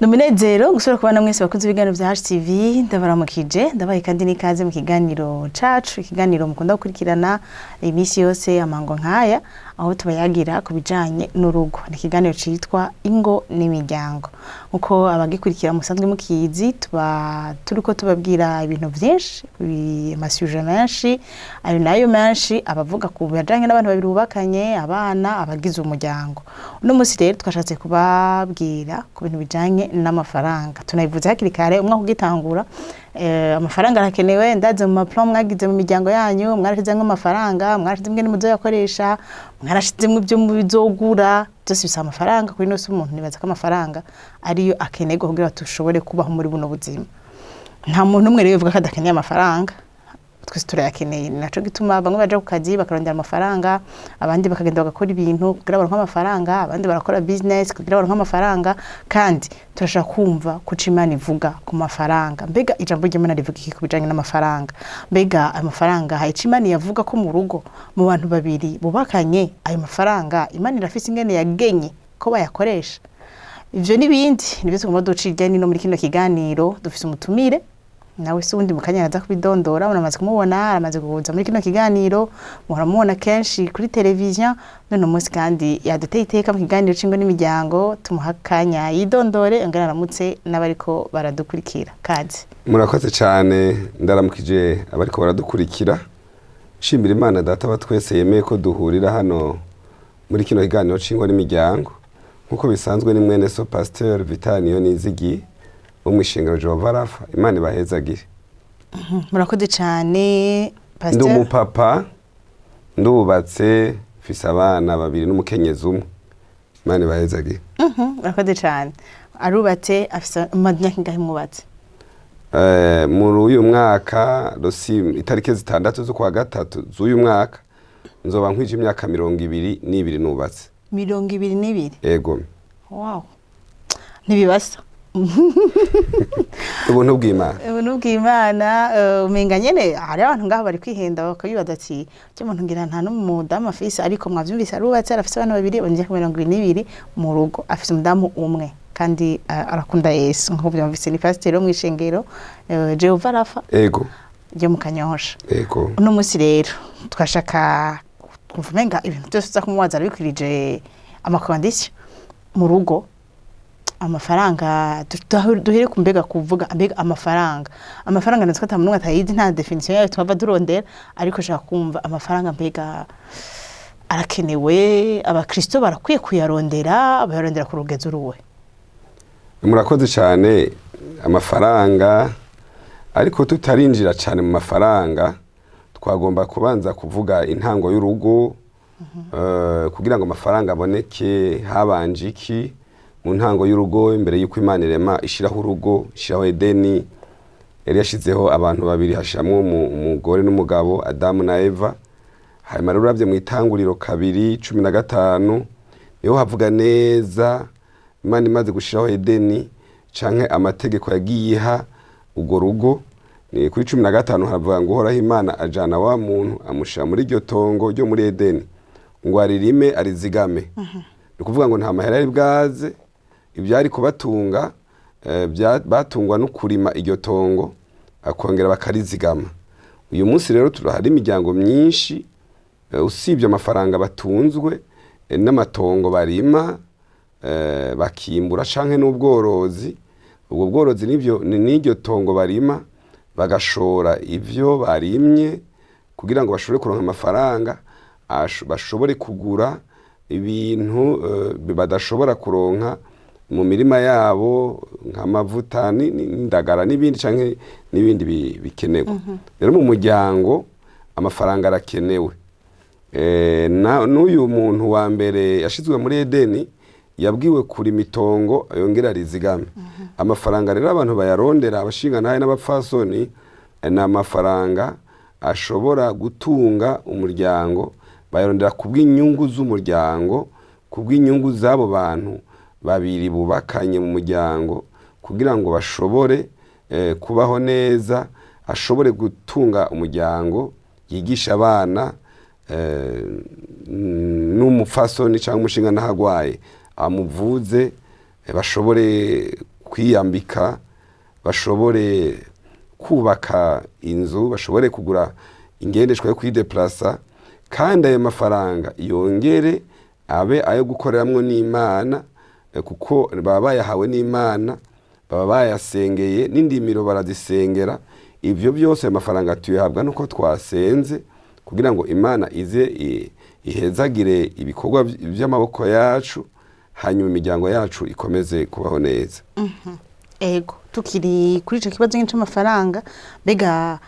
Ni umunezero gusubira kubana mwese bakunze ibiganiro vya HTV. Ndabaramukije, ndabaye kandi n'ikaze mu kiganiro cacu, ikiganiro mukunda gukurikirana iminsi yose amango nkaya, aho tubayagira ku bijanye n'urugo. Ni ikiganiro citwa Ingo n'Imiryango. Nkuko abagikurikira musanzwe mukizi, tuba turiko tubabwira ibintu vyinshi, ama sujets menshi, ayo nayo menshi abavuga ku bijanye n'abantu babiri bubakanye, abana, abagize umuryango. Uno munsi rero twashatse kubabwira ku bintu bijanye n'amafaranga. Tunabivuze hakiri kare, umwaka ugitangura. Amafaranga arakenewe. Ndaze mu ma plans mwagize mu miryango yanyu, mwarashizemwo amafaranga, mwarashizemwo ingene muzoyakoresha, mwarashizemwo ivyo muzogura, byose bisaba amafaranga. Kuri ino si umuntu nibaza ko amafaranga ariyo akenerwa kugira dushobore kubaho muri buno buzima. Nta muntu umwe rero yovuga ko adakeneye amafaranga, twese turayakeneye. Ni naco gituma bamwe baja ku kazi bakarondera amafaranga, abandi bakagenda bagakora ibintu kugira baronke amafaranga, abandi barakora business kugira baronke amafaranga. Kandi turashaka kumva kuco Imana ivuga ku mafaranga. Mbega ijambo ry'Imana rivuga iki ku bijanye n'amafaranga? Mbega amafaranga hari ico Imana yavuga ko mu rugo, mu bantu babiri bubakanye, ayo mafaranga Imana irafise ingene yagenye ko bayakoresha? Ivyo n'ibindi nibyo tugomba duca irya nino muri kino kiganiro. Dufise umutumire, nawe se ubundi mu kanya araza kubidondora. Muramaze kumubona, aramaze kuza muri kino kiganiro, muhora mubona kenshi kuri televiziyo. None umunsi kandi yaduteye iteka mu kiganiro c'Ingo n'Imiryango. Tumuha akanya yidondore, yongere aramutse n'abariko baradukurikira. Kaze. Murakoze cyane. Ndaramukije abariko baradukurikira, nshimira Imana Data wa twese yemeye ko duhurira hano muri kino kiganiro c'Ingo n'Imiryango. Nk'uko bisanzwe, ni mwene so Pasteur Vital Niyonizigi wo mw'ishengero Jehova Rafa. Imana ibahezagire. Murakoze cyane, Ndi Pasteur. umupapa, ndubatse, mfise abana babiri n'umukenyezi umwe. Imana ibahezagire. Murakoze cyane. Arubatse, afise imyaka ingahe mwubatse? Muri uyu mwaka rosi, itariki 6 z'ukwa gatatu z'uyu mwaka, nzoba nkwije imyaka 22 nubatse. 22? Ego. Wow, ntibibasa. Ubuntu bw'Imana. Ubuntu bw'Imana. Umenga nyene hari abantu ngaho bari kwihenda, bakabibaza ati cyo muntu ngira nta n'umudamu afise. Ariko mwavyumvise, arubatse, arafise abana babiri, imyaka 22 mu rugo, afise umudamu umwe, kandi arakunda Yesu. Nk'uko byumvise, ni pasiteri wo mw'ishengero Jehova Rafa ryo mu Kanyosha. Uno munsi rero twashaka kumva umenga ibintu byose uza kumubaza arabikwirije, ama conditions mu rugo, amafaranga. Duhere ku mbega kuvuga mbega amafaranga natwe ata muntu atayizi, nta définition yayo twava durondera, ariko shaka kumva amafaranga mbega arakenewe, abakristo barakwiye kuyarondera, bayarondera ku rugezo uruwe? Murakoze cyane. Amafaranga, ariko tutarinjira cyane mu mafaranga, twagomba kubanza kuvuga intango y'urugo. Kugira ngo amafaranga aboneke habanje iki mu ntango y'urugo? Imbere y'uko Imana irema, ishyiraho urugo, ishyiraho Edeni, yari yashyizeho abantu babiri, hashyiramo umugore n'umugabo, Adamu na Eva. Hanyuma rero uravye mu Itanguriro 2:15, niho havuga neza Imana imaze gushiraho Edeni canke amategeko yagiye iha urwo rugo. Ni kuri 15, haravuga ngo: "Uhoraho Imana ajana wa muntu, amushira muri iryo tongo ryo muri Edeni ngo aririme arizigame." Ni ukuvuga ngo nta mahera yari bwaze. Ibyari kubatunga batungwa no kurima iryo tongo, akongera bakarizigama. Uyu munsi rero turahari imiryango myinshi, usibye amafaranga batunzwe n'amatongo barima, bakimbura, canke n'ubworozi. Ubwo bworozi nivyo ni n'iryo tongo barima, bagashora ivyo barimye kugira ngo bashobore kuronka amafaranga, bashobore kugura ibintu badashobora kuronka mu mirima yabo, nk'amavuta n'indagara n'ibindi, canke n'ibindi bikenerwa. Rero mu muryango amafaranga arakenewe. N'uyu muntu wa mbere yashizwe muri Edeni yabwiwe kurima itongo yongera arizigame. Amafaranga rero abantu bayarondera, abashingantahe n'abapfasoni, ni amafaranga ashobora gutunga umuryango. Bayarondera kubw'inyungu z'umuryango, kubw'inyungu z'abo bantu babiri bubakanye mu muryango, kugira ngo bashobore kubaho neza, ashobore gutunga umuryango, yigisha abana, n'umupfasoni cyangwa umushingantahe agwaye amuvuze, bashobore kwiyambika, bashobore kubaka inzu, bashobore kugura ingendeshwa yo kwideplasa, kandi ayo mafaranga yongere abe ayo gukoreramwo n'Imana, kuko baba bayahawe n'Imana, baba bayasengeye, n'indimiro barazisengera. Ivyo byose ayo mafaranga tuyahabwa nuko twasenze kugira ngo Imana ize ihezagire ibikorwa vy'amaboko yacu, hanyuma imiryango yacu ikomeze kubaho neza. Ego, tukiri kuri ico kibazo nyene c'amafaranga, mbega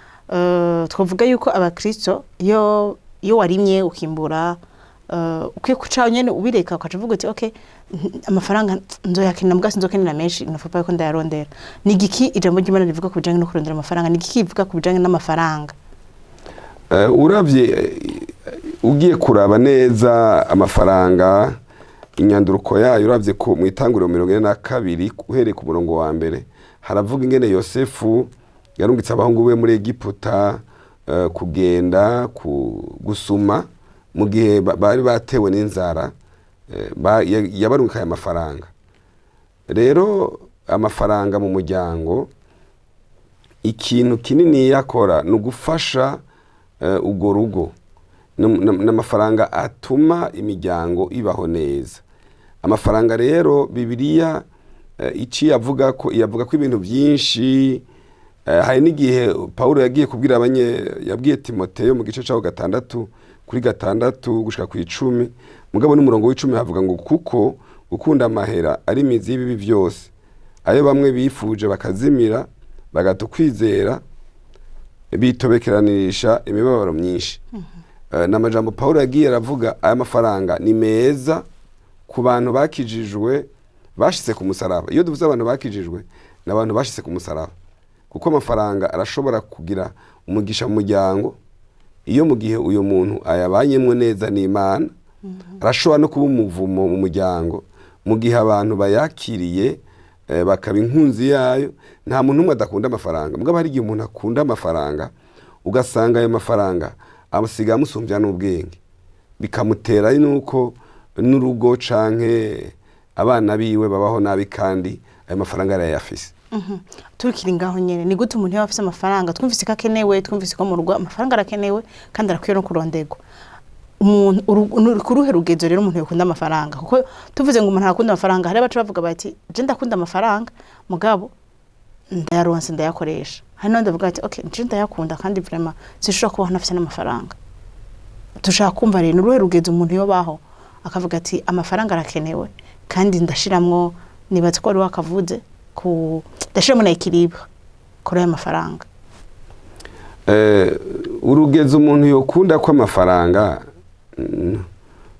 twavuga yuko abakristo iyo warimye ukimbura, ukwiye kuca nyene ubireka ukaca uvuga uti: "Okay, amafaranga nzoyakenera, muga sinzokenera menshi, nafupa ko ndayarondera." Ni igiki ijambo ry'Imana rivuga ku bijanye no kurondera amafaranga? Ni igiki rivuga ku bijanye n'amafaranga? Uravye, ugiye kuraba neza amafaranga, inyanduruko yayo, uravye ko mu Itanguriro 42 uhereye ku murongo wa mbere, haravuga ingene Yosefu yarungitse abahungu be muri Egiputa, kugenda gusuma mu gihe bari batewe n'inzara, yabarungikaye amafaranga. Rero amafaranga mu muryango, ikintu kinini yakora ni ugufasha urwo rugo. N'amafaranga atuma imiryango ibaho neza. Amafaranga rero, Bibiliya iciye avuga ko, yavuga ko ibintu byinshi. Hari n'igihe Paulo yagiye kubwira abanye, yabwiye Timoteyo mu gice cyaho 6 kuri 6 gushika ku 10, mugabo n'umurongo w'10 havuga ngo: "Kuko gukunda amahera ari imizi y'ibibi byose, ayo bamwe bifuje bakazimira, bagata ukwizera, bitobekeranisha imibabaro myinshi." Ni amajambo Paulo yagiye aravuga. Aya mafaranga ni meza ku bantu bakijijwe, bashyize ku musaraba. Iyo duvuze abantu bakijijwe, ni abantu bashyize ku musaraba, kuko amafaranga arashobora kugira umugisha mu muryango iyo mu gihe uyu muntu ayabanyemwo neza n'Imana. Arashobora no kuba umuvumo mu muryango mu gihe abantu bayakiriye, bakaba inkunzi yayo. Nta muntu umwe adakunda amafaranga, mugabo hari igihe umuntu akunda amafaranga, ugasanga ayo mafaranga amusigaye amusumbya n'ubwenge, bikamutera nuko n'urugo canke abana biwe babaho nabi, kandi ayo mafaranga arayafise. Tukiri ngaho nyene, ni gute umuntu yaba afise amafaranga? Twumvise ko akenewe, twumvise ko mu rugo amafaranga arakenewe kandi arakwiye no kuronderwa. Umuntu ku ruhe rugezo rero umuntu yokunda amafaranga? Kuko tuvuze ngo umuntu arakunda amafaranga, hari abaca bavuga bati: "Je ndakunda amafaranga, mugabo ndayaronse ndayakoresha." Hari n'abandi bavuga bati: "Okay, je ndayakunda kandi vraiment sinshobora kubaho ntafise n'amafaranga." Dushaka kumva rero, ni uruhe rugezo umuntu yobaho akavuga ati: "Amafaranga arakenewe kandi ndashiramwo," nibaza ko wari wakavuze ku ndashiramwo na équilibre kuri ayo mafaranga. Urugezo umuntu yokunda ko amafaranga,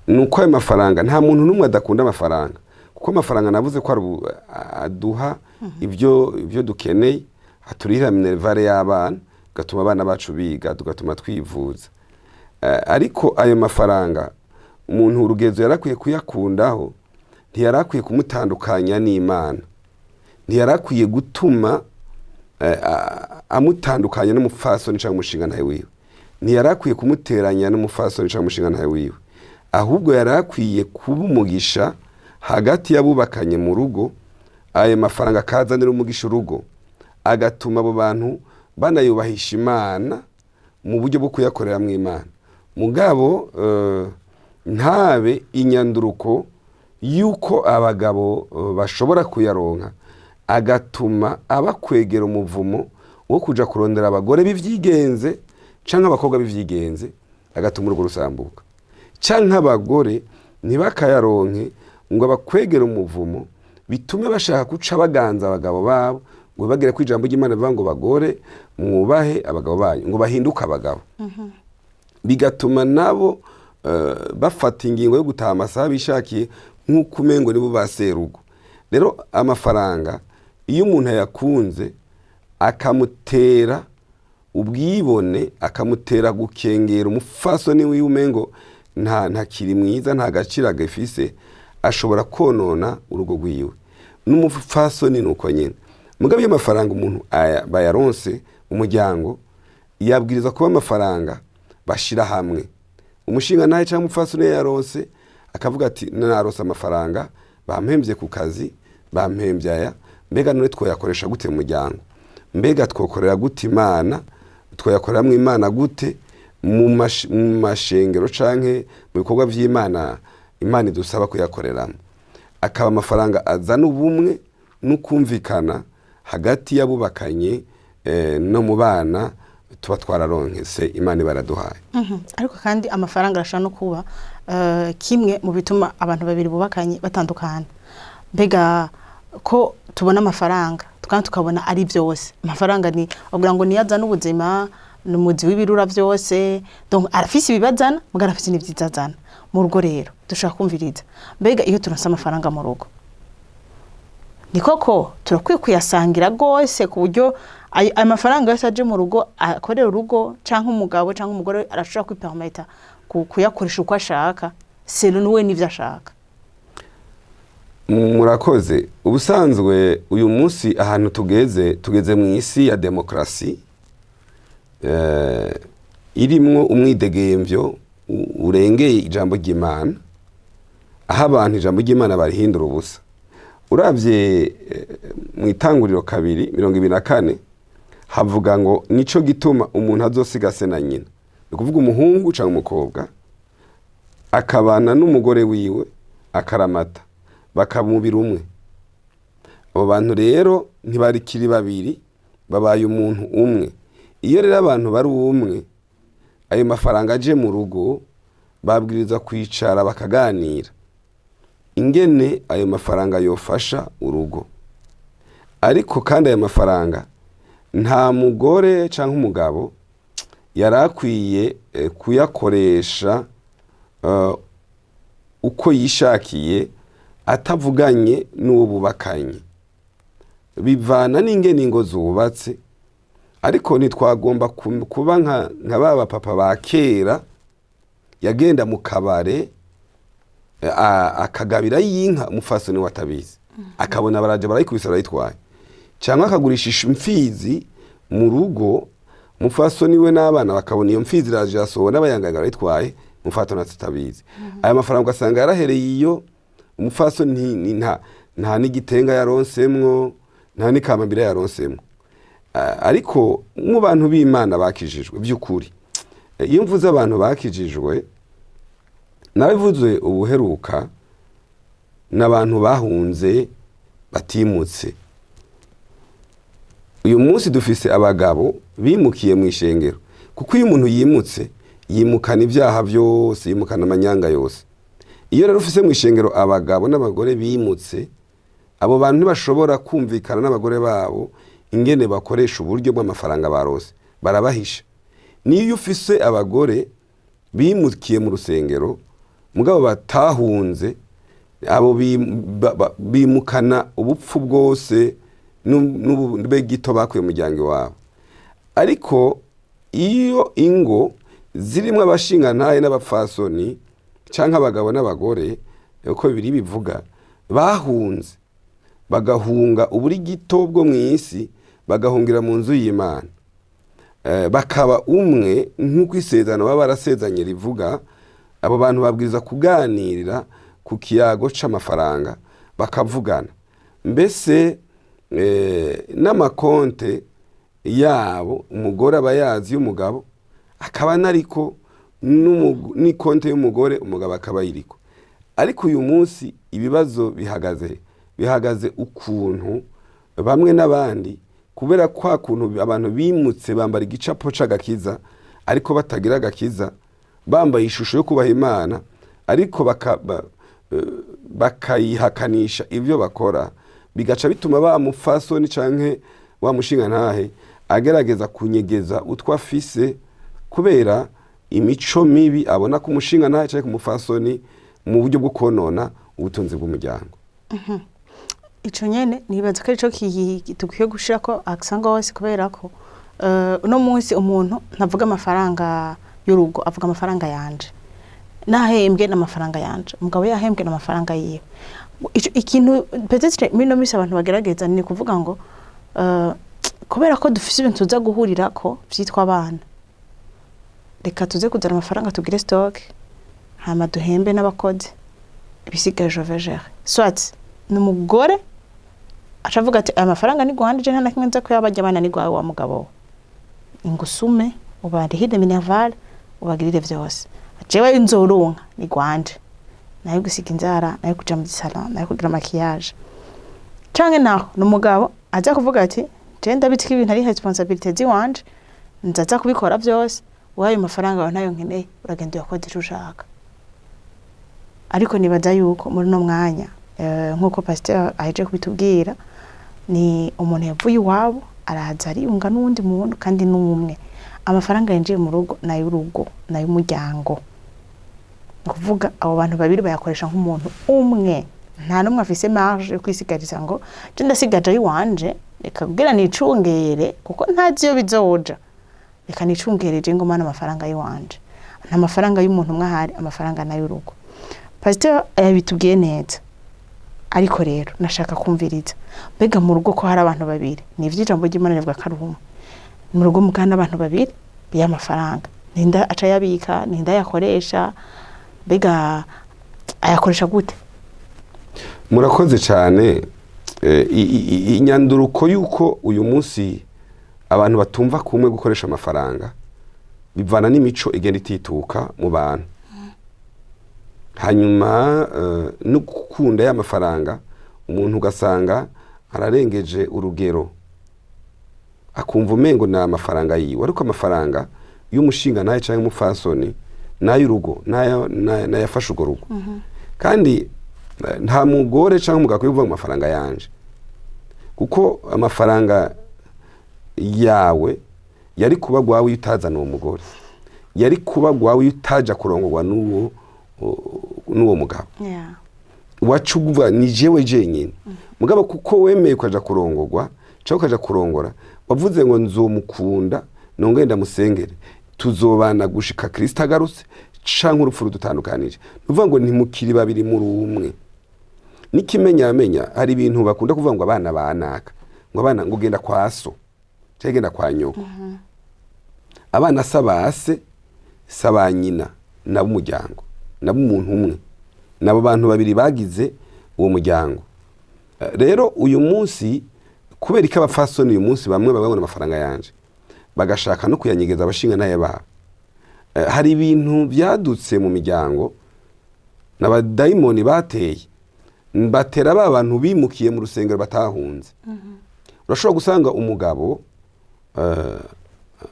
ni uko ayo mafaranga, nta muntu n'umwe adakunda amafaranga, kuko amafaranga navuze ko ari aduha ibyo dukeneye, aturihira minerval y'abana, tugatuma abana bacu biga, tugatuma twivuza. Ariko ayo mafaranga, umuntu urugezo yarakwiye kuyakundaho, ntiyarakwiye kumutandukanya n'Imana, ntiyarakwiye gutuma amutandukanya n'umupfasoni cyangwa umushingantahe wiwe, ntiyarakwiye kumuteranya n'umupfasoni cyangwa umushingantahe wiwe. Ahubwo yarakwiye kuba umugisha hagati y'abubakanye mu rugo. Ayo mafaranga akazanira umugisha urugo, agatuma abo bantu banayubahisha Imana mu buryo bwo kuyakoreramo Imana. Mugabo ntabe inyanduruko y'uko abagabo bashobora kuyaronka, agatuma abakwegera umuvumo wo kuja kurondera abagore b'ivyigenze canke abakobwa b'ivyigenze, agatuma urugo rusambuka, canke abagore ntibakayaronke ngo abakwegere umuvumo, bitume bashaka guca baganza abagabo babo, ngo bagere ku ijambo ry'Imana rivuga ngo: "Bagore, mwubahe abagabo banyu," ngo bahinduke abagabo, bigatuma nabo bafata ingingo yo gutaha amasaha bishakiye, nk'uko umengo nibo ba serugo. Rero amafaranga, iyo umuntu ayakunze akamutera ubwibone, akamutera gukengera umupfasoni wiwe, umengo nta ntakiri mwiza, nta gaciro agifise, ashobora konona urugo rwiwe. N'umupfasoni ni uko nyine. Mugabo iyo amafaranga umuntu bayaronse, umuryango yabwiriza kuba amafaranga bashira hamwe. Umushinga nawe cyangwa umupfasoni yaronse, akavuga ati: "Narose amafaranga, bampembye ku kazi, bampembye aya." Mbega none twoyakoresha gute mu muryango? Mbega twokorera gute Imana? Twoyakoreramwo Imana gute mu mashengero canke mu bikorwa vy'Imana Imana idusaba kuyakoreramo? Akaba amafaranga azana ubumwe n'ukumvikana hagati y'abubakanye, no mu bana tuba twararonkese Imana ibaraduhaye. Ariko kandi amafaranga arashobora no kuba kimwe mu bituma abantu babiri bubakanye batandukana. Mbega ko tubona amafaranga kandi tukabona ari byose, amafaranga ni bavuga ngo niyo azana ubuzima, ni umuzi w'ibirura byose. Donc arafise ibibazana, muga arafise n'ivyiza azana mu rugo. Rero dushobora kumviriza, mbega iyo turonse amafaranga mu rugo, ni koko turakwiye kuyasangira rwose, ku buryo ayo mafaranga yose aje mu rugo akorera urugo, canke umugabo canke umugore arashobora kwipermeta kuyakoresha uko ashaka, selon we n'ivyo ashaka? Murakoze. Ubusanzwe uyu munsi ahantu tugeze, tugeze mu isi ya demokarasi, irimwo umwidegemvyo urengeye ijambo ry'Imana, aho abantu ijambo ry'Imana barihindura ubusa. Uravye mu Itanguriro 2:24, havuga ngo: "Nico gituma umuntu azosiga se na nyina", ni ukuvuga umuhungu cyangwa umukobwa, "akabana n'umugore wiwe akaramata, bakaba umubiri umwe." Abo bantu rero ntibarikiri babiri, babaye umuntu umwe. Iyo rero abantu bari umwe, ayo mafaranga aje mu rugo, babwiriza kwicara bakaganira ingene ayo mafaranga yofasha urugo. Ariko kandi ayo mafaranga, nta mugore cyangwa umugabo yari akwiye kuyakoresha uko yishakiye atavuganye n'uwo bubakanye. Bivana n'ingene ingo zubatse, ariko ntitwagomba kuba nka ba bapapa ba kera yagenda mu kabare, akagabira y'inka umufasoni watabizi, akabona baraje barayikubise barayitwaye, cyangwa akagurisha imfizi mu rugo, umufasoni we n'abana bakabona iyo mfizi iraje irasohowe n'abayangayanga barayitwaye, umufasoni atabizi. Aya mafaranga ugasanga yarahereye iyo umufasoni nta n'igitenga yaronsemwo, nta n'ikamambira yaronsemwo. Ariko mu bantu b'Imana bakijijwe by'ukuri, iyo mvuze abantu bakijijwe, nabivuze ubuheruka, n'abantu bahunze batimutse. Uyu munsi dufise abagabo bimukiye mu ishengero, kuko iyo umuntu yimutse yimukana ibyaha byose, yimukana amanyanga yose. Iyo rero ufise mu ishengero abagabo n'abagore bimutse, abo bantu ntibashobora kumvikana n'abagore babo ingene bakoresha uburyo bw'amafaranga barose, barabahisha. Niyo ufise abagore bimukiye mu rusengero mugabo batahunze, abo bimukana ubupfu bwose n'ubube gito bakuye mu muryango iwabo. Ariko iyo ingo zirimo abashingantahe n'abapfasoni, cyangwa abagabo n'abagore, uko bibiri bivuga, bahunze, bagahunga uburigito bwo mu isi, bagahungira mu nzu y'Imana, bakaba umwe nk'uko isezerano baba barasezanye rivuga, abo bantu babwiriza kuganirira ku kiyago c'amafaranga, bakavugana mbese n'amakonte yabo. Umugore aba yazi y'umugabo akaba nariko, n'ikonte y'umugore umugabo akaba ayiriko. Ariko uyu munsi ibibazo bihagaze ukuntu bamwe n'abandi, kubera kwa kuntu abantu bimutse, bambara igicapo c'agakiza ariko batagira agakiza, bambaye ishusho yo kubaha Imana ariko bakayihakanisha ibyo bakora, bigaca bituma ba mufasoni canke wa mushingantahe agerageza kunyegeza utwo afise kubera imico mibi abona ku mushingantahe canke ku mufasoni, mu buryo bwo konona ubutunzi bw'umuryango. Ico nyene nibaza ko arico dukwiye gushirako accent gose, kubera ko uno munsi umuntu ntavuga amafaranga y'urugo, avuga amafaranga yanje. Nahembwe n'amafaranga yanje, umugabo yahembwe n'amafaranga yiwe. Ico ikintu peut-être muri ino minsi abantu bagerageza ni kuvuga ngo kubera ko dufise ibintu tuza guhurirako vyitwa abana, reka tuze kuzana amafaranga tugire stock, hama duhembe n'abakozi, ibisigaye je vais gérer. Soit ni umugore Acavuga ati aya mafaranga ni guhandi, je nta na kimwe nza kuyabajya, abana ni gwawe wa mugabo we, ingusume ubarihire minerval, ubagirire vyose, jewe nzoronka ni gwanje, nayo gusiga inzara, nayo kuja mu salon, nayo kugira maquillage. Canke naho ni umugabo aza kuvuga ati je ndabizi ko ibintu ari responsabilité ziwanje, nzaza kubikora vyose, wowe ayo mafaranga yawe ntayo nkeneye, uragenda uyakoze ico ushaka. Ariko nibaza yuko muri uno mwanya, nk'uko pasteur aheje kubitubwira, ni umuntu yavuye iwabo araza ariyunga n'uwundi muntu kandi n'umwe. Amafaranga yinjiye mu rugo ni ay'urugo, ni ay'umuryango. Ni ukuvuga abo bantu babiri bayakoresha nk'umuntu umwe, nta n'umwe afise marge yo kwisigariza ngo je ndasigaje ayiwanje, reka kugira nicungere kuko ntazi iyo bizoja, reka nicungere je ngumane amafaranga y'iwanje. Nta mafaranga y'umuntu umwe ahari, amafaranga n'ay'urugo. Pasteur yabitubwiye neza, ariko rero nashaka kumviriza, mbega mu rugo ko hari abantu babiri, ni ivy'ijambo ry'Imana rivuga ko ari umwe, mu rugo mugana abantu babiri y'amafaranga ninda aca yabika, ninda yakoresha, mbega ayakoresha gute? Murakoze cyane. Inyanduruko y'uko uyu munsi abantu batumva kumwe gukoresha amafaranga bivana n'imico igenda itituka mu bantu, hanyuma no gukunda ya mafaranga, umuntu ugasanga ararengeje urugero, akumva umengo ni amafaranga yiwe. Ariko amafaranga y'umushinga nayo cyangwa umupfasoni n'ay'urugo, n'ayafashe urwo rugo. Kandi nta mugore cyangwa umugabo akwiye kuvuga ngo amafaranga yanje, kuko amafaranga yawe yari kuba gwawe iyo utazana uwo mugore, yari kuba gwawe iyo utaja kurongorwa n'uwo mugabo. Waca uvuga ni jewe jenyine. Mugabo kuko wemeye ukaja kurongorwa cyangwa ukaja kurongora, wavuze ngo nzomukunda, nongere ndamusengere, tuzobana gushika Kristo agarutse canke urupfu rudutandukanije. Ni ukuvuga ngo ntimukiri babiri, muri umwe. N'ikimenyamenya, hari ibintu bakunda kuvuga ngo abana banaka, ngo abana ngo genda kwa so cyangwa genda kwa nyoko. Abana si abase, si aba nyina, nabo umuryango, nabo umuntu umwe, nabo bantu babiri bagize uwo muryango. Rero uyu munsi, kubera ko abapfasoni uyu munsi bamwe babona amafaranga yanje bagashaka no kuyanyegeza abashinga nayo babo, hari ibintu byadutse mu miryango n'abadayimoni bateye, batera ba bantu bimukiye mu rusengero batahunze. Urashobora gusanga umugabo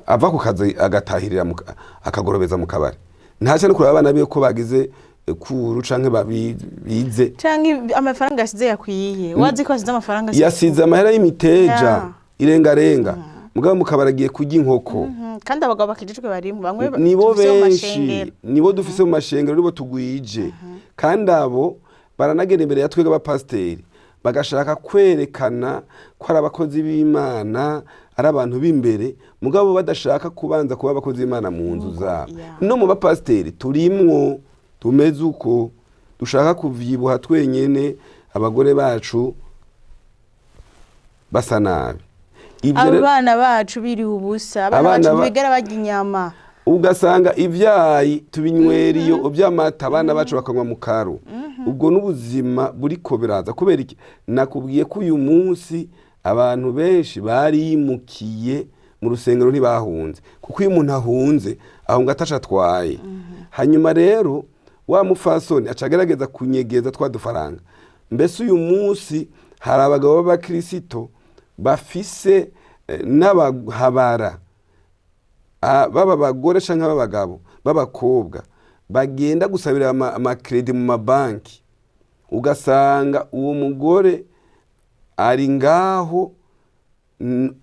ava ku kazi agatahirira akagorobeza mu kabari, ntacyo no kureba abana biwe ko bagize kuru canke bize. Canke amafaranga yasize yakwiye, wazi ko yasize amafaranga yasize amahera y'imiteja irengarenga, mugabo mu kabari agiye kurya inkoko. Kandi abagabo bakijijwe barimo bamwe nibo dufise mu benshi mashengero. Nibo dufise mu mashengero, nibo tugwije. Kandi abo baranagenda imbere ya twebwe abapasiteri bagashaka kwerekana ko ari abakozi b'Imana, ari abantu b'imbere, mugabo badashaka kubanza kuba abakozi b'Imana mu nzu zabo. No mu bapasiteri turimwo tumeze uko, dushaka kuvyibuha twenyene, abagore bacu basa nabi. Ivyo abana bacu biriwe ubusa, abana Abana bacu ntibigera barya inyama. Ugasanga ibyayi tubinywera iyo by'amata, abana bacu bakanywa mu karo. Ubwo n'ubuzima buriko biraza. Kubera iki? Nakubwiye ko uyu munsi abantu benshi barimukiye mu rusengero, ntibahunze, kuko iyo umuntu ahunze ahunga atasha atwaye. Hanyuma rero wa mufasoni aca agerageza kunyegeza twa dufaranga. Mbese uyu munsi hari abagabo b'abakirisito bafise n'abahabara, baba abagore canke b'abagabo b'abakobwa bagenda gusabira amakredi mu mabanki, ugasanga uwo mugore ari ngaho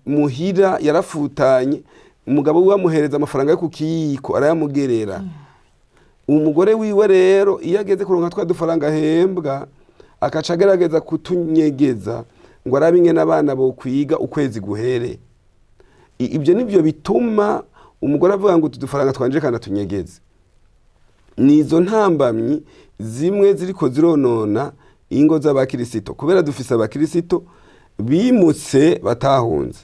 muhira yarafutanye, umugabo wiwe amuhereza amafaranga yo ku kiyiko arayamugerera. Umugore wiwe rero iyo ageze kuronka twa dufaranga ahembwa, akaca agerageza kutunyegeza ngo arabe ingene abana bokwiga ukwezi guhere. Ibyo nibyo bituma umugore avuga ngo utu dufaranga twanje kandi atunyegeze. Ni izo ntambamyi zimwe ziriko zironona ingo z'abakirisito, kubera dufise abakirisito bimutse batahunze.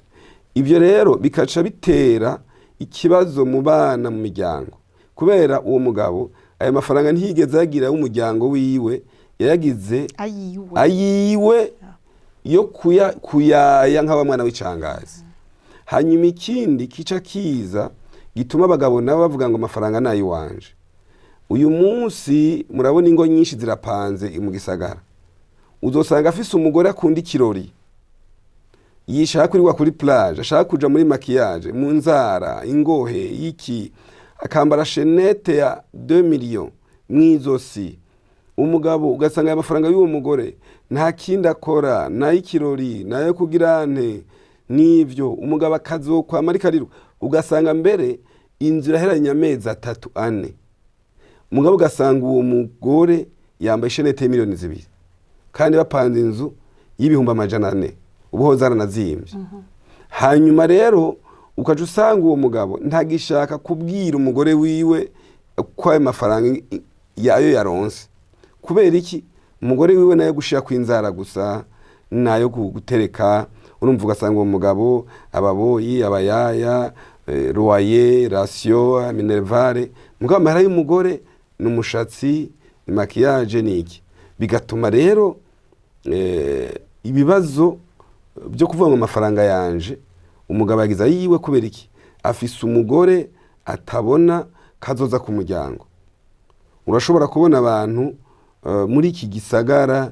Ibyo rero bikaca bitera ikibazo mu bana, mu miryango, kubera uwo mugabo ayo mafaranga ntiyigeze yagira y'umuryango wiwe, yayagize ayiwe. Ayiwe. yo kuyaya nk'aba mwana w'icangazi. Hanyuma ikindi kica kiza gituma abagabo nabo bavuga ngo amafaranga ni ay'iwanje. Uyu munsi murabona ingo nyinshi zirapanze mu gisagara. Uzosanga afise umugore akunda ikirori, yishaka kurirwa kuri plage, ashaka kuja muri maquillage, mu nzara, ingohe iki, akambara chaînette ya 2 millions mw'izosi. Umugabo ugasanga aya mafaranga y'uwo mugore nta kindi akora, n'ay'ikirori, nayo kugira nte n'ivyo. Umugabo akazokwama ariko arirwa, ugasanga mbere inzu iraheranye amezi 3, 4. Mugabo ugasanga uwo mugore yambaye chaînette y'imiliyoni 2, kandi bapanze inzu y'400,000, ubu zaranazimvye. Hanyuma rero ukaca usanga uwo mugabo ntagishaka kubwira umugore wiwe ko ayo mafaranga yayo yaronse. Kubera iki? Umugore wiwe nayo gushira kw'inzara gusa, nayo gutereka. Urumva, ugasanga uwo mugabo, ababoyi, abayaya, loyer, ration, minerval, mugabo amahera y'umugore ni umushatsi, ni maquillage, ni iki. Bigatuma rero ibibazo byo kuvuga ngo amafaranga yanje, umugabo yagize ayiwe. Kubera iki? Afise umugore atabona kazoza ku muryango. Urashobora kubona abantu muri iki gisagara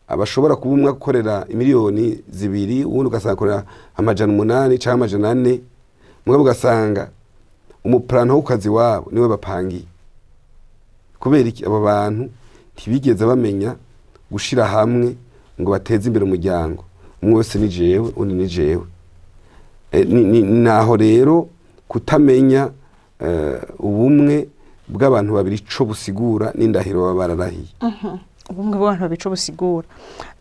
abashobora kuba umwe akorera imiliyoni 2, uwundi ugasanga akorera 800 cyangwa 400, mugabo ugasanga umuplanto wo ku kazi wabo niwe bapangiye. Kubera iki? Abo bantu ntibigeze bamenya gushira hamwe ngo bateze imbere umuryango. Umwe wese ni jewe, undi ni jewe. Naho rero kutamenya ubumwe bw'abantu babiri ico busigura n'indahiro baba bararahiye. Ubumwe bw'abantu babiri ico busigura.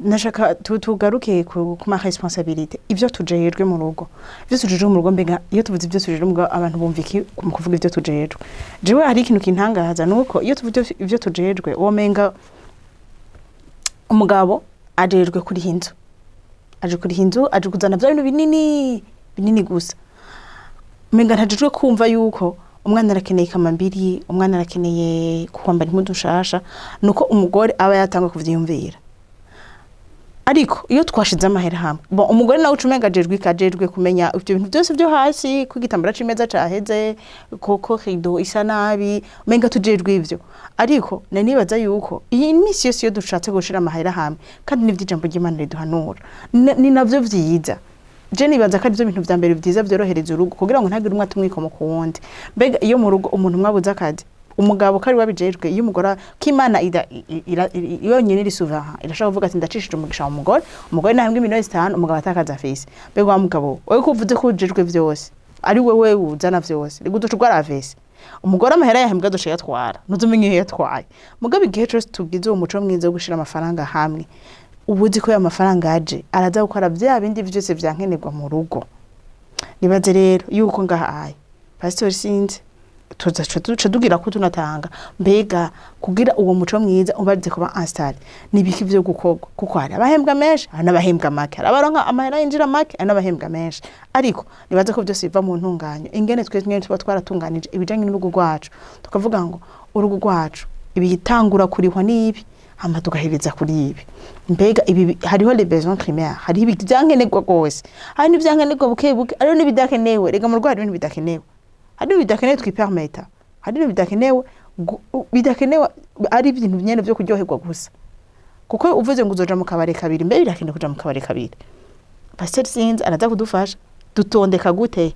Nashaka tugaruke ku ma responsabilités, ivyo tujejwe mu rugo. Ivyo tujejwe mu rugo, mbega iyo tuvuze ivyo tujejwe mu rugo, abantu bumva iki mu kuvuga ivyo tujejwe? Jewe hari ikintu kintangaza, nuko iyo tuvuze ivyo tujejwe, womenga umugabo ajejwe kuriha inzu, aje kuriha inzu, aje kuzana vya bintu binini binini gusa. Umenga ntajejwe kumva yuko umwana arakeneye ikamambiri, umwana arakeneye kwambara impuzu nshasha, nuko umugore aba yatangwa kuvyiyumvira. Ariko iyo twashize amahera hamwe, bon, umugore nawe uca umenga ajejwe iki? Ajejwe kumenya ivyo bintu byose vyo hasi, ko igitambara c'imeza caheze, koko rido isa nabi, umenga tujejwe ivyo. Ariko nari nibaza yuko iyi misi yose iyo dushatse gushira amahera hamwe, kandi n'ivyo ijambo ry'Imana riduhanura, ni navyo vyiza. Je nibaza ko arivyo bintu vya mbere vyiza vyorohereza urugo, kugira ngo ntagire umwe atumwikomo ku wundi. Mbega iyo mu rugo umuntu umwe abuze akazi, umugabo ko ari wabijejwe, iyo umugore k'Imana yonyene iri souverain, irashobora kuvuga ati ndacishije umugisha mu mugore, umugore nahembwa imiliyoni 5, umugabo atakaza afise. Mbega wa mugabo wewe, ko uvuze ko ujejwe vyose, ari wewe uzana vyose, reka uduca urwara avese, umugore amahera yahembwa azoca yatwara, ntuzumenye iyo yatwaye. Mugabo igihe cose tugize uwo muco mwiza wo gushira amafaranga hamwe, uba uzi ko ayo mafaranga aje araza gukora vya bindi vyose vyankenerwa mu rugo. Nibaze rero yuko ngaha aye, pasitori, sinzi, tuza duca dugira ko tunatanga. Mbega kugira uwo muco mwiza ubaze kuba installé, nibiki vyo gukorwa? Kuko hari abahembwa menshi, hari n'abahembwa make, hari abaronka amahera yinjira make, hari n'abahembwa menshi. Ariko nibaze ko byose biva mu ntunganyo, ingene twe nyene tuba twaratunganije ibijanye n'urugo rwacu, tukavuga ngo urugo rwacu ibitangura kurihwa n'ibi, hama tugahereza kuri ibi. Mbega ibi, hariho les besoins primaires, hariho ibyankenerwa rwose, hari n'ivyankenerwa buke buke, hariho n'ibidakenewe. Rega mu rugo hari ibintu bidakenewe, hari ibintu bidakenewe twipermeta, hari ibintu bidakenewe bidakenewe ari ibintu nyene vyo kuryoherwa gusa. Kuko uvuze ngo uzoja mu kabare kabiri, mbe birakenewe kuja mu kabare kabiri? Pasiteri, sinzi, araza kudufasha. Dutondeka gute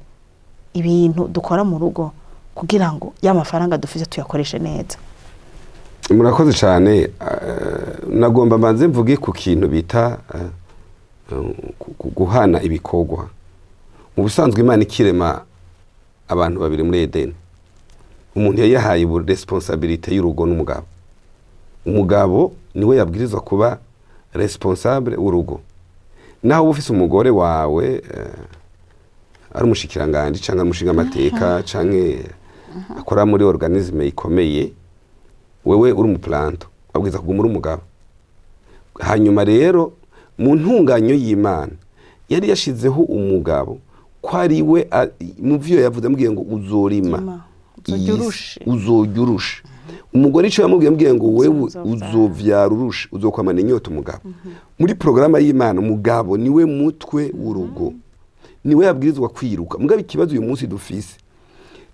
ibintu dukora mu rugo kugira ngo ya mafaranga dufise tuyakoreshe neza? Murakoze cyane. Nagomba mbanze mvuge ku kintu bita guhana ibikorwa. Mu busanzwe Imana ikirema abantu babiri muri Edeni, umuntu yayahaye ubu responsabilité y'urugo n'umugabo. Umugabo niwe yabwirizwa kuba responsable w'urugo. Naho uba ufise umugore wawe ari umushikiranganji canke ari umushingamateka canke akora muri organisme ikomeye, wewe uri umuplanto, wabwiza kuguma uri umugabo. Hanyuma rero mu ntunganyo y'Imana yari yashizeho umugabo ko ari we mu vyo yavuze, amubwiye ngo uzorima uzorya iyi si, urushe. Uzorya urushe. Umugore icyo yamubwiye, yamubwiye ngo wewe Uzovyara. uzovyara urusha, uzokwamana inyota umugabo. Muri porogaramu y'Imana, umugabo niwe mutwe w'urugo, niwe yabwirizwa kwiruka. Mugabo ikibazo uyu munsi dufise,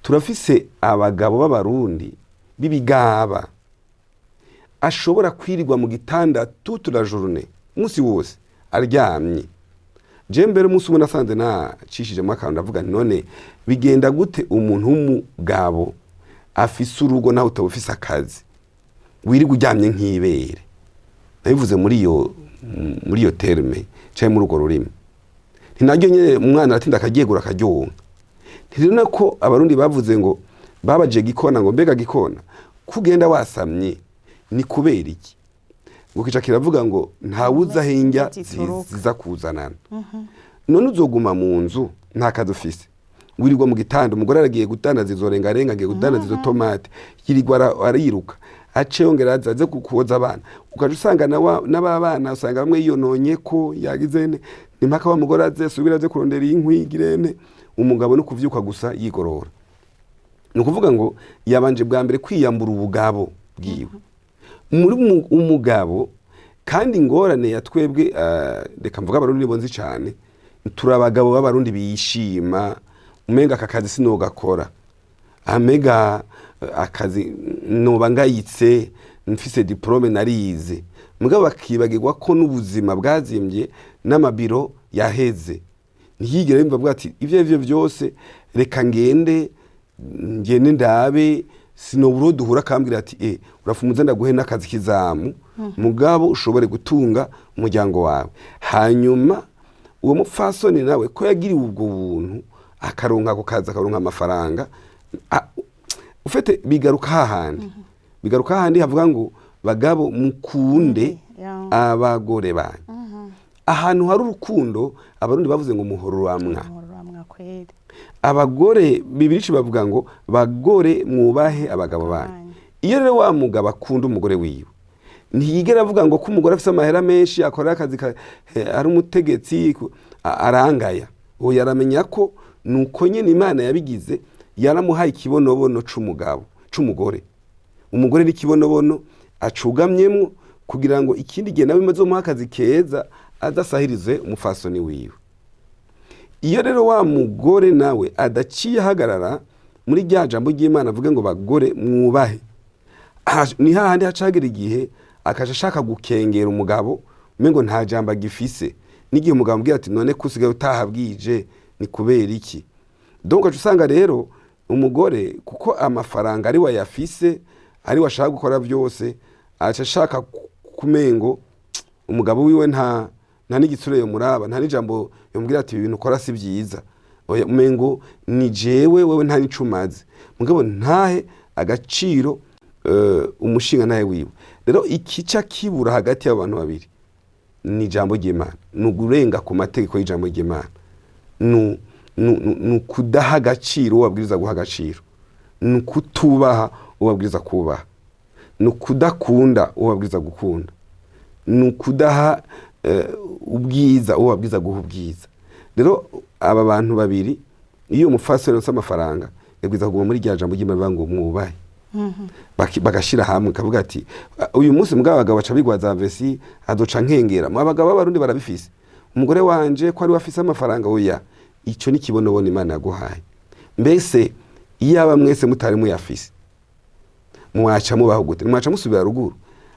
turafise abagabo b'Abarundi b'ibigaba, ashobora kwirirwa mu gitanda toute la journée, umunsi wose aryamye. Je mbere umunsi umwe nasanze nacishijemo akantu, ndavuga nti: "None bigenda gute umuntu w'umugabo afise urugo, nawe utaba ufise akazi, wirirwa uryamye nk'ibere?" Nabivuze muri iyo terme canke muri urwo rurimi. Nti naryo nyene umwana aratinda akaryegura, akaryonka. Ntirero ko Abarundi bavuze ngo babaje gikona ngo: "Mbega gikona, kugenda wasamye ni kubera iki?" Ngo kica kiravuga ngo: "Ntawuzi aho indya zituruka." Ziza kuzanana. None uzoguma mu nzu, nta kazi ufise, wirirwa mu gitanda, umugore aragiye gudandaza izo rengarenga, agiye kudandaza izo tomate, yirirwa ariruka, ace yongera aza aze kukoza abana, ukaja usanga n'aba bana usanga bamwe yiyononye ko yagize ne, ni mpaka wa mugore aze subira aze kurondera inkwi igirene. Umugabo no kuvyuka gusa yigorora. Ni ukuvuga ngo yabanje bwa mbere kwiyambura ubugabo bwiwe muri umugabo. Kandi ingorane ya twebwe, reka mvuga Abarundi nibo nzi cyane, turi abagabo b'Abarundi bishima umenga aka kazi sinogakora, amega akazi noba ngayitse, mfise diplôme, narize. Mugabo bakibagirwa ko n'ubuzima bwazimbye n'amabiro yaheze. Ntiyigere yumva avuga ati: "Ivyo arivyo byose, reka ngende ngende ndabe sinobura duhura." Akambwira ati: "Urafumuze, ndaguhe n'akazi k'izamu, mugabo ushobore gutunga umuryango wawe." Hanyuma uwo mupfasoni nawe ko yagiriwe ubwo buntu, akaronka ako kazi, akaronka amafaranga, ufite bigaruka hahandi havuga ngo: "Bagabo, mukunde abagore banyu." Ahantu hari urukundo, Abarundi bavuze ngo umuhoro uramwa. Uramwa kweri. Abagore, bibiri bavuga ngo: "Bagore, mwubahe abagabo banyu." Banyu. Iyo rero wa mugabo akunda umugore wiwe, ntiyigera avuga ngo ko umugore afise amahera menshi, akora akazi ari umutegetsi, arangaya. Uwo yaramenya ko nuko nyene Imana yabigize, yaramuhaye ikibonobono c'umugabo, c'umugore. Umugore n'ikibonobono acugamyemwo kugira ngo ikindi gihe nawe imaze umuha akazi keza, adasahirize umufasoni wiwe. Iyo rero wa mugore nawe adaciye ahagarara muri rya jambo ry'Imana avuge ngo: "Bagore, mwubahe," ni hahandi hacagera igihe akaja ashaka gukengera umugabo, umengo nta jambo agifise. N'igihe umugabo amubwira ati: "None ko usigaye utaha bwije, ni kubera iki?" Donc ugaca usanga rero umugore, kuko amafaranga ari we ayafise, ari we ashaka gukora byose, aca ashaka kumengo umugabo wiwe nta n'igitsure yomuraba, nta n'ijambo yomubwira ati: "Ibi bintu ukora si byiza." Oya, umengo ni jewe, wewe nta n'ico umaze. Mugabo ntahe agaciro umushinga ntahe wiwe. Rero ikica kibura hagati y'abantu babiri ni ijambo ry'Imana, ni ugurenga ku mategeko y'ijambo ry'Imana, ni ukudaha agaciro uwo babwiriza guha agaciro, ni ukutubaha uwo babwiriza kubaha, ni ukudakunda uwo babwiriza gukunda, ni ukudaha ubwiza uwo babwiriza guha ubwiza. Rero aba bantu babiri, iyo umufasoni afise amafaranga, yabwiza kuguma muri rya jambo ry'Imana rivuga ngo: "Mwubahe." Bagashira hamwe, kavuga ati: "Uyu munsi mugabo abagabo baca bigwaza vesi, azoca nkengera." Mu abagabo b'Abarundi barabifise: "Umugore wanje ko ari we afise amafaranga." Oya, ico ni kibonobono Imana yaguhaye. Mbese iyaba mwese mutari muyafise, mwaca mubaho gute? Mwaca musubira ruguru?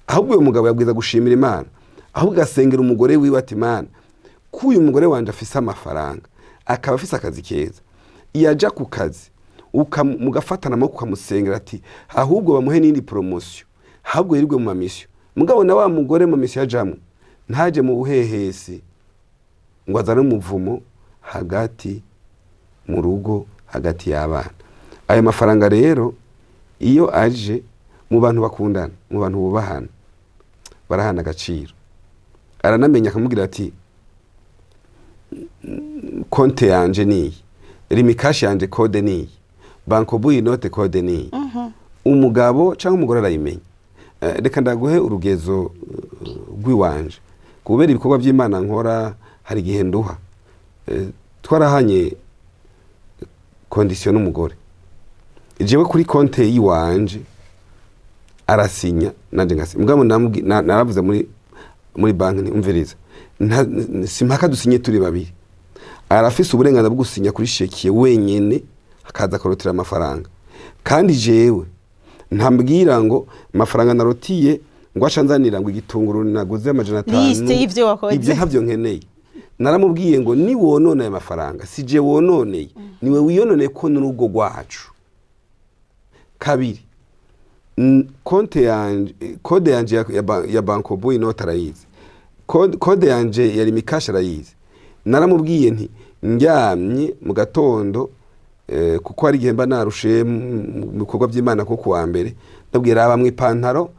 Ahubwo uyu mugabo yabwiza gushimira Imana, ahubwo agasengera umugore wiwe ati: "Imana, ko uyu mugore wanje afise amafaranga, akaba afise akazi keza, iyo ku kazi," mugafatana amaboko, ukamusengera ati: "Ahubwo bamuhe n'indi promotion, ahubwo yirirwe mu ma mission." Mugabo na wa mugore mu mission yajamwo, ntaje mu buhehesi ngo azane umuvumo hagati mu rugo, hagati y'abana. Ayo mafaranga rero iyo aje mu bantu bakundana, mu bantu bubahana, barahana agaciro, aranamenya, akamubwira ati: "Konte yanje niyi, Lumicash yanje code niyi, Bancobu inote code niyi." Umugabo cyangwa umugore arayimenya. Reka ndaguhe urugezo rw'iwanje. Kubera ibikorwa by'Imana nkora, hari igihe nduha. Twarahanye condition n'umugore: jewe kuri konte yiwanje Arasinya, nanje ngasinya. Mugabo naravuze muri banki nti: "Umviriza, simpaka dusinye turi babiri." Arafise uburenganzira bwo gusinya kuri chéquier wenyene, akaza akarotira amafaranga. Kandi jewe ntambwira ngo amafaranga narotiye ngo aca nzanira ngo igitunguru naguze 500. Liste y'ivyo wakoze. Ibyo ntabyo nkeneye. Naramubwiye ngo ni wonone ayo mafaranga, si je wononeye, niwe wiyononeye, ko n'urugo rwacu. Kabiri, konte yanje, code yanje ya Bancobu inoti arayizi. Code yanje ya Lumicash arayizi. Naramubwiye nti ndyamye mu gatondo, kuko hari igihe mba narushe mu bikorwa by'Imana, ko kuwa mbere ndabwira: "Raba mu ipantaro,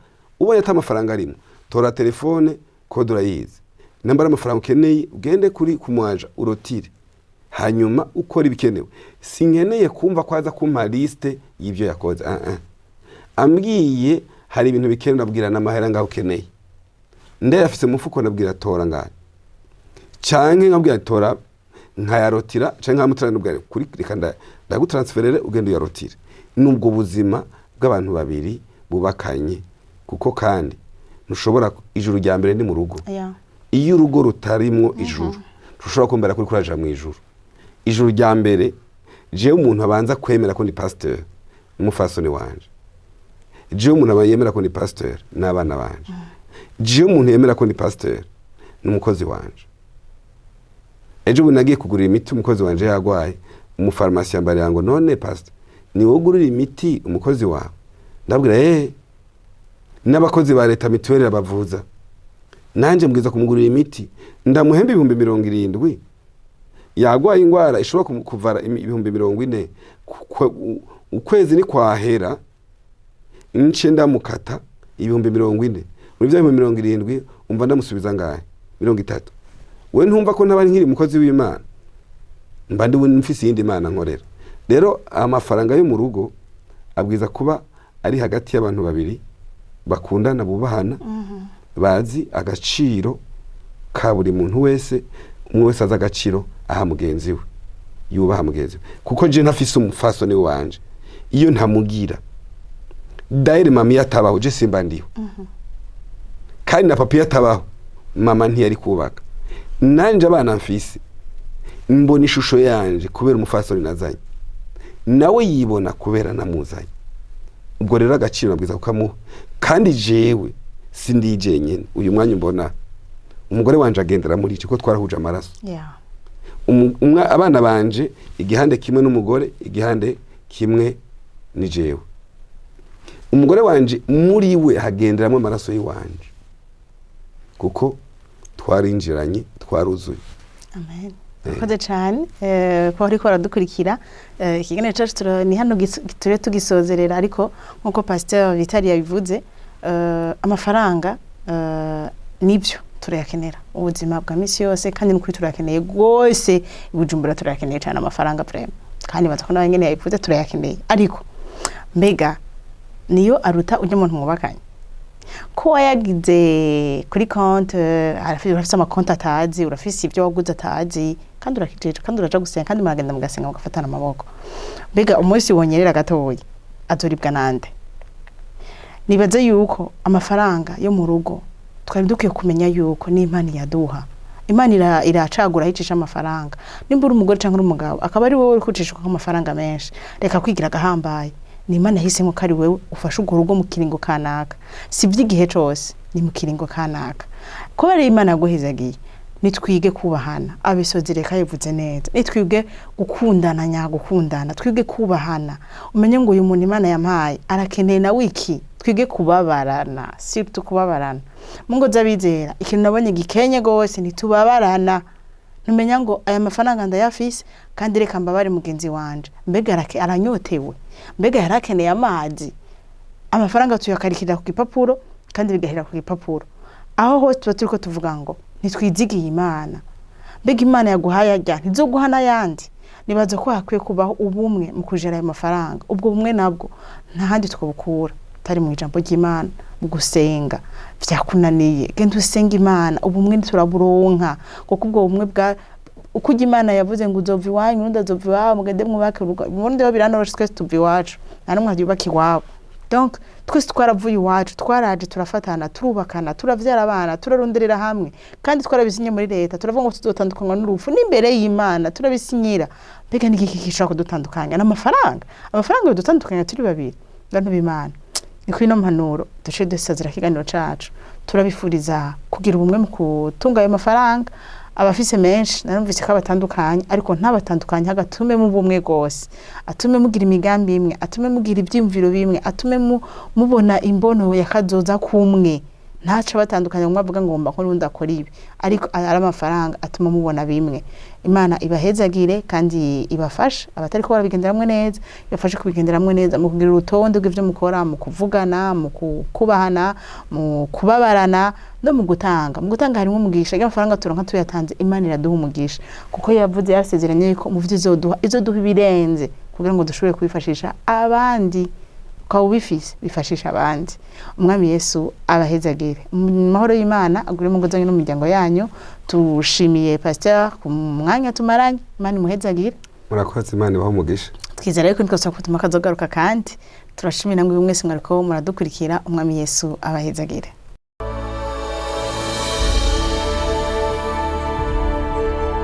ubonye ata amafaranga arimo, tora telefone, code urayizi, nambara amafaranga ukeneye ugende kuri kumwaja urotire, hanyuma ukora ibikenewe." Sinkeneye kumva ko aza kumpa liste y'ibyo yakoze. Ah, ah. Ambwiye hari ibintu bikenewe, nabwira n'amahera ngaho ukeneye ndayafise mu mufuko, nabwira tora ngaho, canke nkabwira tora nkayarotira, canke nkamutira, nabwira kuri reka ndagutransferere ugende uyarotire. Nubwo buzima bw'abantu babiri bubakanye, kuko kandi ntushobora, ijuru rya mbere ni mu rugo. Iyo urugo rutarimwo ijuru, ntushobora kumbera kuri kuraja mu ijuru. Ijuru rya mbere, jewe umuntu abanza kwemera ko ni pasteur n'umufasoni wanje. Jewe umuntu aba yemera ko ni pasteur n'abana banje. Jewe umuntu yemera ko ni pasteur n'umukozi wanje. Ejo bundi nagiye kugurira imiti umukozi wanje yagwaye, umufarumasi yambarira ngo: "None pasteur, ni wowe ugurira imiti umukozi wawe?" Ndabwira: N'abakozi ba leta mituweli irabavuza, nanjye mbwiza kumugurira imiti. Ndamuhemba 70,000, yagwaye indwara ishobora kuvara 40,000. Ukwezi ni kwahera nce ndamukata 40,000 muri bya 70,000, umva ndamusubiza ngahe? 30. We ntumva ko ntaba nkiri umukozi w'Imana, mba ndi mfise iyindi mana nkorera. Rero amafaranga yo mu rugo abwiza kuba ari hagati y'abantu babiri bakundana, bubahana, bazi agaciro ka buri muntu wese. Umwe wese azi agaciro aha mugenzi we, yubaha mugenzi we. Kuko je ntafise umufasoni wanje, iyo ntamugira daire, mama iyo atabaho, je simba ndiho. Kandi na papa iyo atabaho, mama ntiyari kubaka. Nanje abana mfise, mbona ishusho yanje kubera umufasoni nazanye, nawe yibona kubera namuzanye. Ubwo rero agaciro nabwiza kukamuha. Kandi jewe sindi jenyene. Uyu mwanya mbona umugore wanje agendera muri iki, ko twarahuje amaraso. Abana banje igihande kimwe n'umugore, igihande kimwe ni jewe. Umugore wanje muri we hagenderamo amaraso y'iwanje, kuko twarinjiranye, twaruzuye. Amen. Murakoze cyane kuba ariko baradukurikira. Ikiganiro cyacu ni hano turi tugisozerera, ariko nk'uko Pasteur Vitali yabivuze, amafaranga nibyo turayakenera ubuzima bwa misi yose, kandi n'ukuri turayakeneye rwose. I Bujumbura turayakeneye cyane amafaranga vraiment, kandi baza ko nawe nyene yabivuze, turayakeneye. Ariko mbega niyo aruta ujya muntu mwubakanye ko wayagize kuri konti? Urafise amakonti atazi, urafise ibyo waguze atazi, kandi urakijeje, kandi uraja gusenga, kandi muragenda mugasenga mugafatana amaboko. Mbega umunsi wonyerera gatoya azoribwa nande? Nibaze yuko amafaranga yo mu rugo twari dukwiye kumenya yuko n'Imana yaduha. Imana iracagura aho icisha amafaranga. Nimba uri umugore cyangwa uri umugabo, akaba ari wowe uri kucishwa amafaranga menshi, reka kwigira agahambaye. Ni Imana yahisemo ko ari wewe ufashe urwo rugo mu kiringo kanaka. Si iby'igihe cose, ni mu kiringo kanaka, kubera Imana yaguhezagiye. Nitwige kubahana. Abisozi reka yivuze neza: nitwige gukundana, nyagukundana, twige kubahana. Umenye ngo uyu muntu Imana yampaye arakeneye nawe iki. Twige kubabarana, surtout kubabarana mu ngo z'abizera. Ikintu nabonye gikenye gose, ntitubabarana. Ntumenya ngo aya mafaranga ndayafise, kandi reka mbabare mugenzi wanje. Mbega aranyotewe? Mbega yarakeneye amazi? Amafaranga tuyakarikira ku gipapuro, kandi bigahera ku gipapuro. Aho hose tuba turiko tuvuga ngo ntitwizigiye Imana. Mbega Imana yaguhaye arya, ntizoguha n'ayandi? Nibaza ko hakwiye kubaho ubumwe mu kujera ayo mafaranga. Ubwo bumwe nabwo nta handi twabukura atari mu ijambo ry'Imana, mu gusenga. Vyakunaniye, genda usenge Imana. Ubumwe turaburonka, kuko ubwo bumwe bwa uko ujya Imana yavuze ngo uzova iwanyu, undi azova iwabo, mugende mwubake urugo. Ubundi ho biranoroshe, twese tuva iwacu, nta n'umwe yubaka iwabo. Donc twese twaravuye iwacu, twaraje, turafatana, turubakana, turavyara abana, turaronderera hamwe, kandi twarabisinye muri leta, turavuga ngo tuzotandukanywa n'urupfu, n'imbere y'Imana turabisinyira. Mbega ni iki gishobora kudutandukanya? N'amafaranga? Amafaranga yodutandukanya turi babiri? Bantu b'Imana, ni kuri ino mpanuro duce dusazira ikiganiro cacu. Turabifuriza kugira ubumwe mu kutunga ayo mafaranga. Abafise menshi narumvise ko abatandukanye, ariko ntabatandukanye, agatume mu bumwe rwose, atume mugira imigambi imwe, atume mugira ivyiyumviro bimwe, atume mubona imbono ya kazoza kumwe. Ntaco batandukanye, umwe avuga ngo ngomba ko n'undi akora ibi, ariko ari amafaranga atuma mubona bimwe. Imana ibahezagire kandi ibafashe. Abatariko barabigenderamwe neza, ibafashe kubigenderamwe neza mu kugira urutonde rw'ivyo mukora, mu kuvugana, mu kubahana, mu kubabarana no mu gutanga. Mu gutanga harimo umugisha. Iyo amafaranga turonka tuyatanze, Imana iraduha umugisha, kuko yavuze, yarasezeranye yuko mu vyo izoduha, izoduha ibirenze kugira ngo dushobore kubifashisha abandi. Ukaba ubifise, bifashisha abandi. Umwami Yesu abahezagire. Mu mahoro y'Imana agure mu ngo zanyu no mu miryango yanyu. Tushimiye pasteur ku mwanya tumaranye. Imana imuhezagire. Murakoze, Imana ibahe umugisha. Twizera yuko nitwasaba kutuma kazogaruka, kandi turashimira ngo mwese mwariko muradukurikira. Umwami Yesu abahezagire.